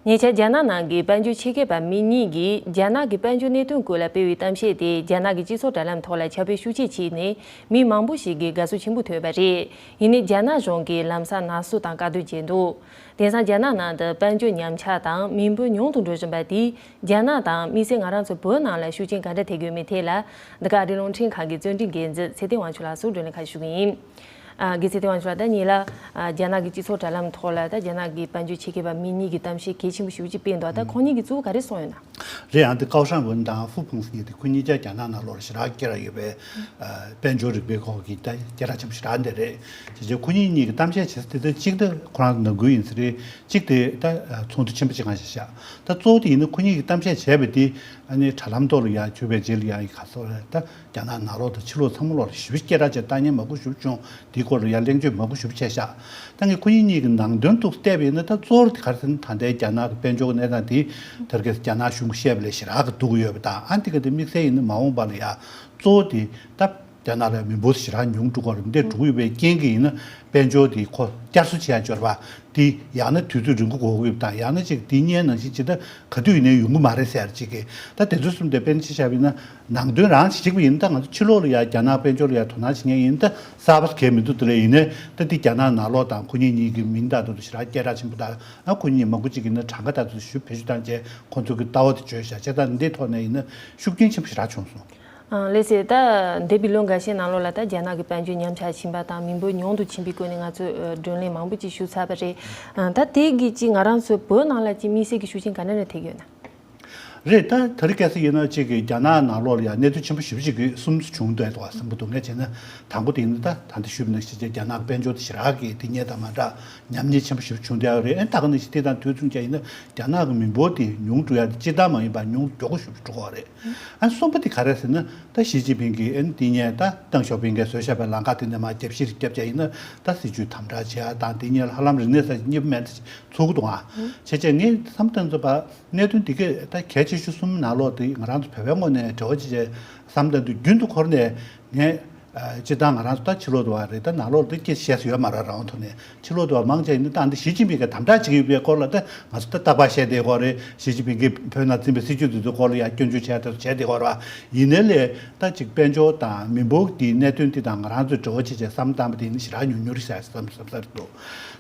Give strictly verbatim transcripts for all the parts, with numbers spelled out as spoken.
ཉེ་ཆར་རྒྱ་ནག་ནང་གི་དཔལ་འབྱོར་ཆེད་མཁས་པ་མི་གཉིས་ཀྱིས་རྒྱ་ནག་གི་དཔལ་འབྱོར་གནད་དོན་སྐོར་ལ་སྤེལ་བའི་གཏམ་བཤད་དེ་རྒྱ་ནག་གི་སྤྱི་ཚོགས་དྲ་ལམ་ཐོག་ལ་ཁྱབ་སྤེལ་ཤུགས་ཆེ་བྱས་ནས་མི་མང་པོ་ཞིག་གིས་དགའ་བསུ་ཆེན་པོ་ཐོབ་པ་རེད། ཡིན་ནའི་རྒྱ་ནག་གཞུང་གིས་ལམ་སང་ནག་བསུབ་དང་བཀག་སྡོམ་བྱས་འདུག་དེང་སང་རྒྱ་ནག་ནང་དུ་དཔལ་འབྱོར་ཉམས་ཆག་དང་མི་འབོར་ཉུང་དུ་འགྲོ་བཞིན་པ་དེས་རྒྱ་ནག་དང་དམིགས་བསལ་ང་རང་ཚོ་བོད་ནང་ལ་ཤུགས་རྐྱེན་ག་འདྲ་ཐེབས་ཡོད་མེད་ཐད་ལ་འདི་ག་ཨ་རི་རླུང་འཕྲིན་ཁང་གི་རྩོད་འགྲན་འགན་འཛིན་ཚེ་བརྟན་དབང་ཕྱུག་ལགས་སུ་བགྲོ་གླེང་ཁ་ཞུ་གི་ཡིན། ཨ། དགེ་ཚེ་བརྟན་དབང་ཕྱུག་ལགས། ད་ཉེ་ལ་ཨ་རྒྱ་ནག་གི་སྤྱི་ཚོགས་དྲ་ལམ་ཐོག་ལ་ད་རྒྱ་ནག་གི་དཔལ་འབྱོར་ཆེད་མཁས་པ་མི་གཉིས་ཀྱི་གཏམ་བཤད་གལ་ཆེན་པོ་ཞེ་པོ་ཅིག་སྤེལ་འདུག་ད་ཁོང་གཉིས་ཀྱིས་གཙོ་བོ་ག་རེ་གསུངས་ཡོད་ན། རེད། ཨ། འདི་ཀའོ་ཧྲན་ཝུན་དང་ཧྥུ་ཕུང་ཟེར་མཁན་དེ་ཁོ་གཉིས་ཀ་རྒྱ་ནག་ནང་ལོགས་ལ་ཞེ་དྲག་སྐད་གྲགས་ཡོད་པའི་ཨ་དཔལ་འབྱོར་རིག་པའི་སྐོར་གྱི་ད་སྐད་གྲགས་ཆེན་པོ་ཞེ་དྲག་འདི་རེད། བྱས་ཙང་ཁོ་གཉིས་གཉིས་ཀྱི་གཏམ་བཤད་བྱེད་ས་དེ་ད་གཅིག་ད་ཁོ་རང་ནང་ཁུལ་ཡིན་ས་རེད། གཅིག་དེ་ད་ཨ་ཚོགས་འདུ་ཆེན་པོ་ཅིག་སྒང་བྱས་ཤག་ད་གཙོ་བོ་དེ་ཡིན་ན་ཁོ་གཉིས་ཀྱིས་གཏམ་བཤད་བྱས་པ་དེ་ཨ་ནི་དྲ་ལམ་ཐོག་ལ་ཡར་བྱུང་བའི་རྗེས་ལ་ཡང་ག་ཚོད་རེད། ད་རྒྱ་ནག་ནང་ལོགས་དང་ཕྱི་ལོགས་ཚང་མ་ལོགས་ལ་ཞེ་པོ་སྐད་གྲགས་ཆེ་བཏང་མཁན་མང་པོ་ཞེ་པོ་བྱུང་། དེའི་སྐོར་ལ་ཡང་གླེང་བརྗོད་མང་པོ་ཞེ་པོ་བྱས་ཤག་ད་ངས་ཁོ་གཉིས་གཉིས་ཀྱི་ནང་དོན་ཏོག་ཙམ་བལྟས་པ་ཡིན་ན་ད་གཙོ་བོ་དེ་ག་རེ་ཟེར་ན་ད་ལྟའི་རྒྱ་ནག་གི་དཔལ་འབྱོར་གྱི་གནས་སྟངས་དེ་དེ་རིང་ཁ་སང་རྒྱ་ནག་གཞུང་གིས་བཤད་པ་ལས་ཞེ་དྲག་གི་སྡུག་གི་ཡོད་པ་དང་། ཨ་འདི་ག་དེ་དམིགས་བསལ་ཡིན་ན་མ་འོངས་པ་ལ་ཡང་གཙོ་བོ་དེ་ད་རྒྱ་ནག་ལ་མི་འབོར་ཞེ་དྲག་ཉུང་འགྲོ་གི་རེད། འདི་འགྲོ་གི་ཡོད་པའི་རྐྱེན་གྱིས་ཡིན་ན་དཔལ་འབྱོར་དེ་ཁོ་བསྐྱར་གསོ་བྱེད་ཡ་འབྱོར་བ་དེ་ཡང་ན་དུས་ཚོད་རིང་པོ་འགོར་གི་ཡོད་པ་དང་། ཡང་ན་ཅིག་དེ་སྔའི་ནང་བཞིན་ཇི་ལྟར་ག་དུས་ཡིན་ནའི་ཡོང་གི་མ་རེད་ཟེར་ཅིག་གི། ད་དེ་ཚོ་གསུམ་དེ་དཔེར་ན་ཆ་བཞག་པ་ཡིན་ན་ནང་དོན་རང་ཅིག་པ་ཡིན་ན། ད་ང་ཚོ་ཕྱི་ལོགས་ལ་ཡ་རྒྱ་ནག་དཔལ་འབྱོར་ལ་ཡ་དོ་སྣང་བྱེད་མཁན་ཡིན་ན་ད་གསར་པ་གང་ཡང་མི་འདུག་དེ་ལས་ཡིན་ནའི་ད་འདི་རྒྱ་ནག་ནང་ལོགས་དང་ཁོ་གཉིས་གཉིས་ཀྱི་མིང་བཏགས་འདུག་ཞེ་དྲག་སྐད་གྲགས་ཆེན་པོ། ད་ཨ་ཁོ་གཉིས་མང་པོ་ཅིག་ཡིན་ན་གྲངས་ཀ་ད་དུ་ཞུ་བེད་སྤྱོད་བཏང་བྱས་ཁོང་ཚོ་གི་ལྟ་བ་དེ་བརྗོད་བཞག་བྱས། ད་འདི་ཐོག་ནས་ཡིན་ན་ཤུགས་རྐྱེན་ཆེན་པོ་ཞེ་དྲག་བྱུང་སོང་། ཨང་། ལགས་སེ། ད་འདས་པའི་ལོ་འགའ་ཤས་ནང་ལོགས་ལ་ད་རྒྱ་ནག་གི་དཔལ་འབྱོར་ཉམས་ཆག་ཕྱིན་པ་དང་མི་འབོར་ཉུང་དུ་ཕྱིན་པའི་སྐོར་ནས་ང་ཚོས་ཨ་བགྲོ་གླེང་མང་པོ་ཅིག་ཞུས་ཚར་བ་རེད། ཨང་། ད་དེ་གི་ཅིག་ང་རང་ཚོའི་བོད་ནང་ལ་ཅིག་དམིགས་བསལ་གྱི་ཤུགས་རྐྱེན་ག་འདྲ་འདྲ་ཐེབས་ཡོད་ན། རེད། ད་དེ་རིང་ཁ་སང་ཡིན་ན་ཅིག་གི་རྒྱ་ནག་ནང་ལོགས་ལ་ཡང་གནད་དོན་ཆེན་པོ་ཞེ་པོ་ཅིག་གི་གསུམ་བྱུང་འདུག་ཨ་བསམ་གྱི་འདུག་ངས་བྱས་ན་དང་པོ་དེ་ཡིན་ན་ད་ད་ལྟ་ཞུས་པ་ནང་བཞིན་བྱས་རྒྱ་ནག་དཔལ་འབྱོར་དེ་ཞེ་དྲག་གི་དེ་སྔའི་དང་མ་འདྲ་ཉམས་ཉེས་ཆེན་པོ་ཞེ་པོ་བྱུང་བསྡད་ཡོད་རེད། ཨ་ད་ག་ནང་བཞིན་དེ་དང་དུས་མཚུངས་བྱས་ཡིན་ན་རྒྱ་ནག་གི་མི་འབོར་དེ་ཉུང་འགྲོ་ཡ་དེ་སྤྱིར་བཏང་མ་ཡིན་པར་ཉུང་མགྱོགས་པོ་ཞེ་པོ་ཅིག་འགྲོ་གི་ཡོད་རེད། ཨ་གསུམ་པ་དེ་ག་རེ་ཟེར་ན། ད་ཞི་ཅིན་ཕིང་གིས་ཨ་ནི་དེ་སྔའི་ད་ཏེང་ཞའོ་ཕིང་གིས་བཟོས་བཞག་པའི་ལམ་ཁ་དེ་ནས་མར་རྒྱབ་བཤིག་རྒྱབ་བྱས་ཡིན་ན་ད་སྲིད་ཇུས་དམ་དྲག་བྱེད་ཡ་དང་དེ་གཉིས་ལ་ཧ་ལམ་རིག་གནས་ས་གཉིས་པ་མེད་ཚུལ་གྱི་འདུག་ཨ། བྱས་བྱས་ངས་བསམ་བཏང་ཚོད་པ་གནད་དོན་དེ་གས་ད་གལ་ཆེ་ཤོས་གསུམ་ནང་ལོགས་དེ་ང་རང་ཚོ་བོད་པའི་ངོས་ནས་འབྲེལ་བ་བྱེད་བྱས་བསམ་བཏང་དུས་རྒྱུན་དུ་འཁོར་ནས་ངས་ཨ་སྤྱིར་བཏང་ང་རང་ཚོ་ད་ཕྱི་ལོགས་དུ་བ་རེད། ད་ནང་ལོགས་ལ་ད་སྐད་བཤད་ས་ཡོད་མ་རེད། རང་དབང་ཐོག་ནས་ཕྱི་ལོགས་དུ་བ་མང་ཆེ་ཡིན་ན་ད་འདི་ཞི་ཅིན་ཕིང་གིས་དམ་དྲག་བྱེད་ཀྱི་ཡོད་པའི་སྐོར་ལ་ད་ང་ཚོ་ད་རྟག་པར་བཤད་བསྡད་ཀྱི་ཡོད་རེད། ཞི་ཅིན་ཕིང་གིས་བོད་ནང་འཛིན་པའི་སྲིད་ཇུས་དེ་ཚོའི་སྐོར་ལ་ཡང་སྐྱོན་བརྗོད་བྱས་དེ་ཚོ་བྱས་བསྡད་ཀྱི་ཡོད་རེད་བ། ཡིན་ནའི་ལས་ད་ཅིག་དཔལ་འབྱོར་དང་མི་འབོར་འདིའི་གནད་དོན་འདི་དང་ང་རང་ཚོས་འབྲེལ་བ་བྱེད་བྱས་བསམ་བཏང་པ་དེ་ཡིན་ན་ཞེ་དྲག་ཉུང་ཉུང་རེད་ཤག་བསམ་བསམ་ས་རེད་འདུག་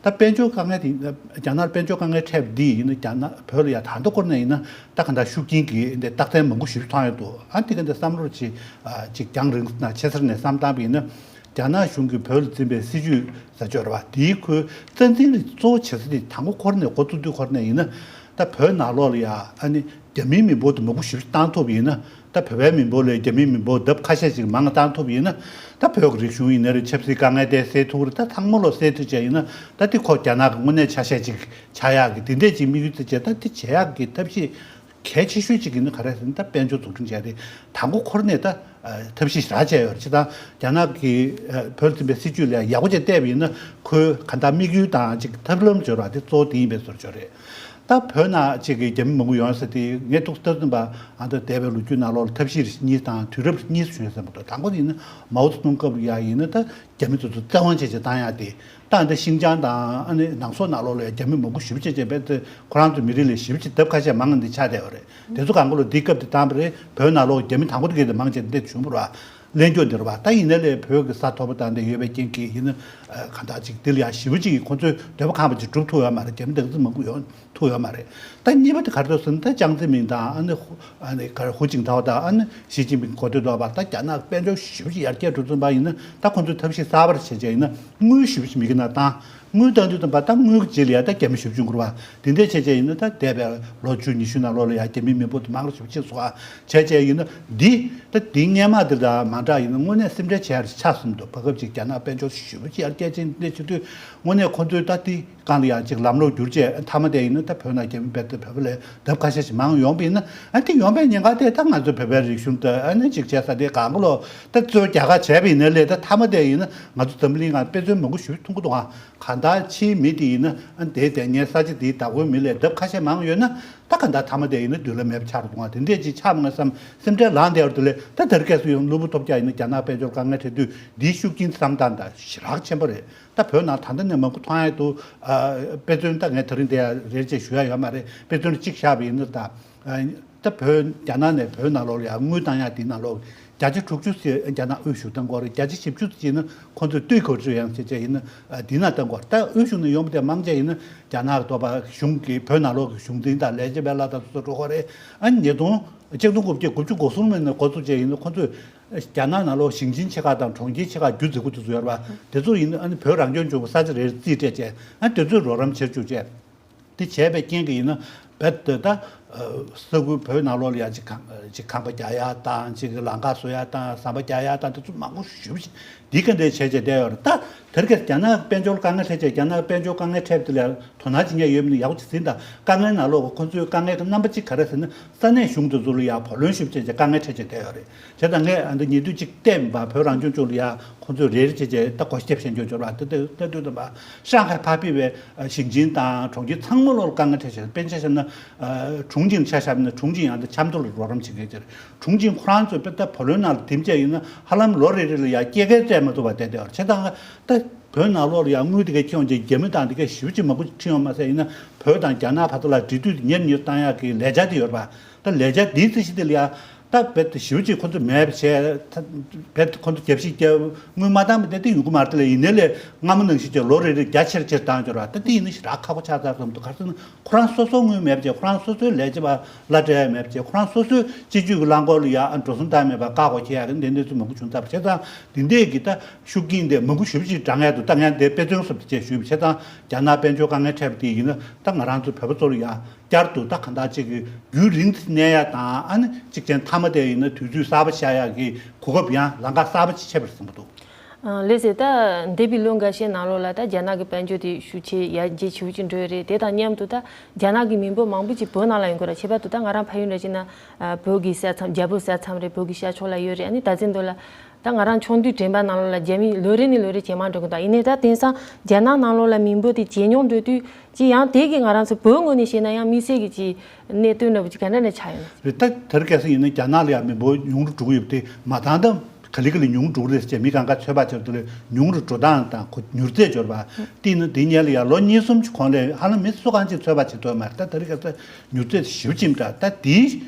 ད་དཔལ་འབྱོར་དཀའ་ངལ་དེ་རྒྱ་ནག་དཔལ་འབྱོར་དཀའ་ངལ་འཕྲད་པ་འདི་ཡིན་ན་རྒྱ་ནག་བོད་ལ་ཡང་ད་ལྟ་སྐོར་ནས་ཡིན་ན་ད་ག་འདྲ་ཤུགས་རྐྱེན་གྱི་འདི་རྟགས་མཚན་མང་པོ་ཞིག་མཐོང་ཡོད་འདུག་ཨ་འདི་ག་འདི་བསམ་བློ་ཅིག་ཨ་ཅིག་རྒྱང་རིང་ན་ཆེ་སར་ནས་བསམ་བཏང་པ་ཡིན་ན། རྒྱ་ནག་གཞུང་གིས་བོད་ལ་འཛིན་པའི་སྲིད་ཇུས་ཟེར་ཆོག་རེད་བ། དེའི་ཁོའི་རྩ་འཛིན་རིགས་གཙོ་བོ་བྱེད་ས་དེ་དང་པོ་འཁོར་ནས་འགོ་བཙུགས་དུས་འཁོར་ནས་ཡིན་ན། ད་བོད་ནང་ལོགས་ལ་ཡ་ཨ་ནི་རྒྱ་མིའི་མི་འབོར་དེ་མང་པོ་ཞིག་བཏང་ཐུབ་ཡིན་ན། ད་བོད་པའི་མི་འབོར་ལས་རྒྱ་མིའི་མི་འབོར་ལྡབ་ཁ་ཤས་ཤིག་མང་བ་བཏང་ཐུབ་ཡིན་ན། ད་བོད་ཀྱི་རིག་གཞུང་ཡིན་ན་རེད། ཆབ་སྲིད་དཀའ་ངལ་དེ་སེལ་ཐུབ་ཀྱི་རེད། ད་ཚང་མ་ལོ་སེལ་ཐུབ་བྱས་ཡིན་ན། ད་དེ་ཁོ་རྒྱ་ནག་གི་དངོས་གནས་ཆ་ཤས་ཅིག་ཆགས་ཡག་གི་དེ་འདྲས་ཅིག་དམིགས་ཡུལ་དེ་བྱས། ད་དེ་བྱེད་ཡག་གི་ཐབས་ཤེས་གལ་ཆེ་ཤོས་ཅིག་ཡིན་ན་ག་རེ་ཟེར་ན། ད་དཔལ་འབྱོར་འཛུགས་སྐྲུན་བྱས་ཏེ་དང་པོ་འཁོར་ནས་ད་ཐབས་ཤེས་རག་བྱས་ཡོད་རེད། ཅི་ད་རྒྱ་ནག་གིས་བོད་འཛིན་པའི་སྲིད་ཇུས་ལ་ཡག་པོ་བྱས་བལྟས་པ་ཡིན་ན། ཁོའི་ག་འདྲ་དམིགས་ཡུལ་དང་ཅིག་ཐབས་ལམ་སྦྱོར་བ་དེ་གཙོ་བོ་དེ་ཡིན་པའི་བཟོ་འདྲ་ཅིག་ཡོད་རེད། ད་བོད་ནང་ཅིག་གི་རྒྱ་མི་མང་པོ་ཡོང་ས་དེ་ངས་ཏོག་ཙམ་ལྟ་ཙམ་པ་ཨ་ད་འདས་པའི་ལོ་རྒྱུས་ནང་ལོགས་ལ་ཐབས་ཤེས་གཉིས་དང་དུས་རབས་གཉིས་སུ་བྱུང་ཡོད་བསམ་གྱི་འདུག་དང་པོ་དེ་ཡིན་ན་མའོ་ཙེ་ཏུང་སྐབས་ལ་ཡ་ཡིན་ན་ད་རྒྱ་མི་ཚོ་ཚོ་བཙན་དབང་བྱས་བྱས་བཏང་ཡག་དེ། ད་འདི་ཤིང་ཅང་དང་ཨ་ནི་ནང་སོག་ནང་ལོགས་ལ་རྒྱ་མི་མང་པོ་ཞེ་པོ་ཅིག་བྱས་པས་དེ་ཁོ་རང་ཚོའི་མི་རིགས་ལས་ཞེ་པོ་ཅིག་ལྡབ་ཁ་ཤས་མང་ང་འདི་ཆགས་བསྡད་ཡོད་རེད། དེ་ཚོ་གང་ག་ལོ་འདི་སྐབས་དེ་བཏང་བ་རེད། བོད་ནང་ལོགས་རྒྱ་མི་དང་པོ་དེ་གས་དེ་མང་ཆེ་འདི་བྱུང་བ་རེད་བ། གླེང་རྒྱུ་འདི་རེད་བ། ད་ཡིན་ནའི་ལས་བོད་ཀྱི་ས་མཐོ་པོ་དང་འདི་ཡོད་པའི་རྐྱེན་གྱིས་ཡིན་ན་གང་ལྟར་ཅིག་འདི་ལ་ཡང་ཞེ་པོ་ཅིག་ཁོ་ཚོའི་འདོད་པ་ཁེངས་པ་ཅིག་སྒྲུབ་ཐུབ་ཡོད་མ་རེད། རྒྱ་མི་འདི་ག་ཚོད་མང་པོ་ཡོང་ཐུབ་ཡོད་མ་རེད། ད་གཉིས་པ་དེ་ག་རེ་འདུག་ཟེར་ན། ད་ཅང་ཙེ་མིན་དང་ཨ་ནི་ཧུ་ཨ་ནི་ག་རེ་ཧུ་ཅིན་ཐའོ་དང་ཨ་ནི་ཞི་ཅིན་ཕིང་འགོ་ཁྲིད་འདུག་བ། ད་རྒྱ་ནག་དཔལ་འབྱོར་ཞེ་པོ་ཅིག་ཡར་རྒྱས་འགྲོ་ཙམ་པ་ཡིན་ན། ད་ཁོང་ཚོས་ཐབས་ཤེས་གསར་པ་བྱས་བྱས་ཡིན་ན་དངུལ་ཞེ་པོ་ཅིག་མི་གི་ནང་བཏང་། དངུལ་བཏང་དུས་ཙམ་པ་ད་དངུལ་གྱི་རྗེས་ལ་ཡ་ད་རྒྱ་མི་ཞེ་པོ་ཅིག་འགོར་བ། དེ་འདྲས་བྱས་བྱས་ཡིན་ན་ད་འདས་པའི་ལོ་བཅུ་ཉི་ཤུ་ནང་ལོགས་ལ་ཡ་རྒྱ་མིའི་མི་འབོར་དེ་མང་རུ་ཞེ་པོ་ཅིག་སོང་བ། བྱས་བྱས་ཡིན་ན་འདི་ད་འདི་སྔོན་མ་དེ་དང་མ་འདྲ་ཡིན་ན་དངོས་གནས་སེམས་ཁྲལ་བྱེད་ཡ་ཆགས་སོང་འདུག་བར་སྐབས་ཅིག་རྒྱ་ནག་དཔལ་འབྱོར་ཞེ་པོ་ཅིག་ཡར་རྒྱས་ཕྱིན་འདི་བྱེད་དུས་དངོས་གནས་ཁོ་ཚོས་ད་འདི་སྒང་ལ་ཡང་ཅིག་ལམ་ལྷོང་བསྒྱུར་བྱས། མཐའ་མ་དེ་ཡིན་ན་ད་བོད་ནང་རྒྱ་མི་རྦད་དེ་བོད་པ་ལས་ལྡབ་ཁ་ཤས་ཤིག་མང་ཡོང་པ་ཡིན་ན། ཨ་དེ་ཡོང་པའི་ཉེན་ཁ་དེ་ད་ང་ཚོ་བོད་པའི་རིག་གཞུང་དང་ཨ་ནི་ཅིག་བྱས་ས་དེ་གང་ག་ལོ་ད་གཙོས་རྒྱ་གར་བྱས་པ་ཡིན་ན་ལས། ད་མཐའ་མ་དེ་ཡིན་ན་ང་ཚོ་འཛམ་བུ་གླིང་སྒང་དཔེ་མཚོན་མང་པོ་ཞིག་མཐོང་གི་འདུག་ཨ། གང་ ད་ཕྱིའི་མི་དེ་ཡིན་ན་ཨ་དེའི་དེ་ངའི་ས་ཆ་དེའི་བདག་པོའི་མི་ལས་ལྡབ་ཁ་ཤས་མང་ཡོད་ན། ད་ག་འདྲ་མཐའ་མ་དེ་ཡིན་ན་མདུན་ལམ་མེད་པ་ཆགས་འདུག་ཨ། དེ་འདྲས་ཅིག་ཆགས་མ་བསམ་སེམས་ཁྲལ་ལངས་བསྡད་ཡོད་དུས་ལས། ད་དེར་སྐབས་སུ་ཡང་གློ་བུར་ཐོལ་རྒྱག་ཡིན་ན་རྒྱ་ནག་དཔལ་འབྱོར་དཀའ་ངལ་འཕྲད་དུས་འདིའི་ཤུགས་རྐྱེན་བསམ་སྟངས་དང་ཞེ་དྲག་ཆེན་པོ་རེད། ད་བོད་ནང་ད་ལྟ་ནས་མང་པོ་མཐོང་ཡ་འདུག་ཨ། དཔེ་མཚོན་ད་ངས་དེ་རིང་འདི་ཡང་རེ་རེ་བྱས་ཞུ་ཡ་ཡོད་མ་རེད། དཔེ་མཚོན་གཅིག་བཞག་པ་ཡིན་ན་ད། ཨ། ད་བོད་རྒྱ་ནག་ནས་བོད་ནང་ལོགས་ལ་ཡང་དངུལ་བཏང་ཡ་དེའི་ནང་ལོགས་བརྒྱ་ཆ་དྲུག་ཅུ་ཙམ་རྒྱ་ནག་དབུལ་ཞུགས་བཏང་གི་ཡོད་རེད། བརྒྱ་ཆ་བཞི་བཅུ་ཙམ་ཡིན་ན་ཁོང་ཚོས་སྟོད་གོ་ཅུ་ཡང་བྱས་བྱས་ཡིན་ན་ཨ་དེའི་ནང་བཏང་གི་ཡོད་རེད། ད་དབུལ་ཞུགས་ནས་ཡོང་བ་དེ་མང་ཆེ་ཡིན་ན་རྒྱ་ནག་གི་དོ་པ་གཞུང་གི་བོད་ནང་ལོགས་ཀྱི་གཞུང་འཛིན་དང་ལས་བྱེད་པའི་བླ་དང་སོ་སོ་འགྲོ་གི་རེད། ཨ་ཉིས་སྟོང་ཆིག་སྟོང་དགུ་བརྒྱ་དགུ་བཅུ་གོ་གསུམ་ལོ་ནས་འགོ་བཙུགས་བྱས་ཡིན་ན་ཁོང་ཚོས་རྒྱ་ནག་ནང་ལོགས་ཞིང་ཆེན་ཆེ་ཁག་དང་གྲོང་ཁྱེར་ཆེ་ཁག་བརྒྱུད་འཛུགས་དགོས་དུ་བཟོས་ཡོད་རེད་པ། དེ་ཚོ་ཡིན་ན་ཨ་ནི་བོད་རང་སྐྱོང་ལྗོངས་ཀྱི་ས་ཆ་རེ་རེ་རྩིས་སྤྲད་བྱས་ཨ་དེ་ཚོས་རོགས་རམ་བྱེད་བཅུག་བྱས། དེ་བྱས་པའི་རྐྱེན་གྱིས་ཡིན་ན་རྦད་དེ་ད་ས་ཁུལ་བོད་ནང་ལོགས་ལ་ཡ་ཅིག་ཁང་ཅིག་ཁང་པ་རྒྱག་ཡ་དང་ཅིག་ལམ་ཁ་བཟོ་ཡ་དང་ཟམ་པ་རྒྱག་ཡ་དང་དེ་ཚོ་མང་པོ་ཞེ་པོ་ཅིག་འདི་ག་འདྲས་བྱས་བྱས་བསྡད་ཡོད་རེད། ད་དེར་ག་རྒྱ་ནག་དཔལ་འབྱོར་དཀའ་ངལ་འཕྲད་བྱས་རྒྱ་ནག་དཔལ་འབྱོར་དཀའ་ངལ་འཕྲད་པ་དེ་ལ་དོ་སྣང་བྱེད་མཁན་ཡོད་མེད་ནི་ཡག་པོ་ཅིག་ཟིན་དང་། དཀའ་ངལ་ནང་ལོགས་ཁོ་ཚོའི་དཀའ་ངལ་གྱི་རྣམ་པ་གཅིག་ག་རེ་ཟེར་ན་ས་གནས་གཞུང་དེ་ཚོ་ལ་ཡ་བུ་ལོན་ཞིབ་བྱས་བྱས་དཀའ་ངལ་འཕྲད་བྱས་བསྡད་ཡོད་རེད། བྱས་ཙང་ངས་ཨ་འདི་ཉེ་དུས་གཅིག་བལྟས་མིན་པ་བོད་རང་སྐྱོང་ལྗོངས་ལ་ཡ་ཁོང་ཚོས་རེ་རེ་བྱས་བྱས་ད་སྒོ་ཕྱེ་བྱས་འཇོག་འབྱོར་བ་དེ་ལྟ་དུས་ཙམ་པ་ཧྲང་ཧའེ་ཕར་ཕུད་པའི་ཞིང་ཆེན་དང་གྲོང་ཁྱེར་ཚང་མ་ལོགས་ལ་དཀའ་ངལ་འཕྲད་བྱས། དཔེར་ན་ཆ་བཞག་ན་ཁྲུང་ཆིང་ཆ་བཞག་ན་ཁྲུང་ཆིང་ཡང་ད་ཆབ་མདོ་ལ་རོགས་རམ་བྱེད་མཁན་ཅིག་རེད། ཁྲུང་ཆིང་ཁོ་རང་ཚོས་དཔེ་ད་བུ་ལོན་ནང་ལ་དེམ་བྱས་ཡིན་ན་ཧ་ལམ་ལོ་རེ་རེ་ལ་ཡ་སྐྱེད་ཀའི་སྤྲད་མ་ཐུབ་པ་བསྡད་བསྡད་ཡོད་རེད། བྱས་ཙང་ད་བོད་ནང་ལོགས་ལ་ཡ་དངུལ་དེ་ག་ཁྱེར་ཡོང་བྱས་རྒྱ་མི་དང་དེ་ག་ཞེ་པོ་ཅིག་མང་པོ་ཁྲིད་ཡོང་མ་ཟད་ཡིན་ན་བོད་དང་རྒྱ་ནག་བར་དུ་ལ་འབྲེལ་མཐུད་དེ་ཉེ་རུ་ཉེ་རུ་བཏང་ཡག་གི་ལས་འཆར་དེ་ཡོད་རེད་པ། ད་ལས་འཆར་འདིའི་རྩིས་གཞི་དེ་ལ་ཡ་ད་རྦད་དེ་ཞེ་པོ་ཅིག་ཁོ་ཚོས་མེད་པ་བྱས། ད་རྦད་དེ་ཁོ་ཚོ་རྒྱབ་བཤིག་རྒྱབ་དངུལ་མ་བཏང་བ་དེ་དེ་ཡོང་གི་མ་རེད། དེ་ལ་ཡིན་ནའི་ལས་སྔ་མོ་ནང་བཞིན་བྱས་ལོ་རེ་རེ་རྒྱ་ཆེར་ཆེར་བཏང་འབྱོར་བ་ད་དེ་ཡིན་ན་ཞེ་དྲག་ཁག་པོ་ཆགས་ཚར་བསམ་འདུག་ག་རེ་ཟེར་ན་ཁོ་རང་སོ་སོ་དངུལ་མེད་པ་བྱས་ཁོ་རང་སོ་སོའི་ལས་བྱེད་པ་གླ་སྤྲད་ཡ་མེད་པ་བྱས་ཁོ་རང་སོ་སོའི་སྤྱི་སྤྱོད་ཀྱི་རླངས་འཁོར་ལ་ཡ་ཨ་འགྲོ་སོང་བཏང་མེད་པ་བཀག་འགོག་བྱེད་ཡ་གི་འདི་འདྲ་ཚོ་མང་པོ་བྱུང་ཚར་བ་བྱས་ཙང་འདི་འདྲས་ཀྱི་ད་ཤུགས་རྐྱེན་དེ་མང་པོ་ཞེ་པོ་ཅིག་འདྲ་མངའ་འདུག་ད་ངས་འདི་དཔེ་མཚོན་བཟོ་འདྲ་བྱས་ཞུས་པ་བྱས་ཙང་རྒྱ་ནག་དཔལ་འབྱོར་དཀའ་ངལ་འཕྲད་པ་དེ་ཡིན་ན་ད་ང་རང་ཚོ་བོད་པ་ཚོ་ལ་ཡ་བསྐྱར་དུ་ད་གང་ལྟར་ཅིག་གི་རྒྱུན་རིང་དུ་གནས་ཡ་དང་ཨ་ནི་གཅིག་ཅན་མཐའ་མ་དེ་ཡིན་ན་དུས་ཚོད་གསར་པ་ཤར་ཡ་གི་གོ་སྐབས་ཡང་ལམ་ཁ་གསར་པ་ཅིག་ཕྱེ་བར་བཟུང་གི་འདུག་ཨ། ལགས་སེ། ད་འདས་པའི་ལོ་འགའ་ཤས་ནང་ལོགས་ལ་ད་རྒྱ་ནག་གི་དཔལ་འབྱོར་དེ་ཤུགས་ཆེ་ཡར་རྒྱས་ཆེ་བོ་ཅིག་འགྲོ་ཡི་རེད། དེ་དང་མཉམ་དུ་ད་རྒྱ་ནག་གི་མི་འབོར་མང་པོ་ཅིག་བོད་ནང་ལ་ཡོང་གི་རེད། ཁྱད་པར་དུ་ད་ང་རང་ཕ་ཡུལ་འདྲ་ཅིག་ན་ཨ་བོད་ཀྱི་ས་མཚམས་རྒྱ་བོད་ས་མཚམས་རེད། བོད་ཀྱི་ཤར་ཕྱོགས་ལ་ཡོད་རེད། ཨ་ནི་ད་ཚེ་འདི་ལ་ད་ང་རང་ཆུང་དུས་དྲན་པ་ནང་ལོགས་ལ་རྒྱ་མི་ལོ་རེ་ནས་ལོ་རེ་ཇེ་མང་འགྲོ་གི་འདུག་ཡིན་ནའི་ད་དེང་སང་རྒྱ་ནག་ནང་ལོགས་ལ་མི་འབོར་དེ་ཇེ་ཉུང་འགྲོ་དུས་ཅིག་ཡང་དེ་གི་ང་རང་ཚོ་བོད་ངོས་ནས་བཤད་ན་ཡང་དམིགས་བསལ་གྱི་ཅིག་གནད་དོན་འདྲ་བོ་ཅིག་ག་འདྲ་ནས་ཆགས་ཡོད་ན། རེད། ད་དེར་གལ་སྲིད་ཡིན་ན་རྒྱ་ནག་ལ་ཡང་མི་འབོར་ཉུང་རུ་འགྲོ་གི་ཡོད་པ་དེ་མ་མཐའ་ད་ག་ལེ་ག་ལེ་ཉུང་རུ་འགྲོ་གི་རེད་ཟེར་མི་གང་ག་ཚོད་དཔག་བྱེད་དུས་ལས་ཉུང་རུ་འགྲོ་སྟངས་དང་ཁོ་མྱུར་ཚད་འབྱོར་བ་དེ་ཡིན་ན་དེ་ཉལ་ལ་ཡང་ལོ་གཉིས་གསུམ་གྱི་གོང་ལས་ཧ་ལམ་མི་སུ་གང་ཅིག་ཚོད་དཔག་བྱེད་ཐུབ་མ་རེད། ད་དེ་རིང་ཁ་སང་མྱུར་ཚད་ཞེ་པོ་ཅིག་འདྲ། ད་དེའི་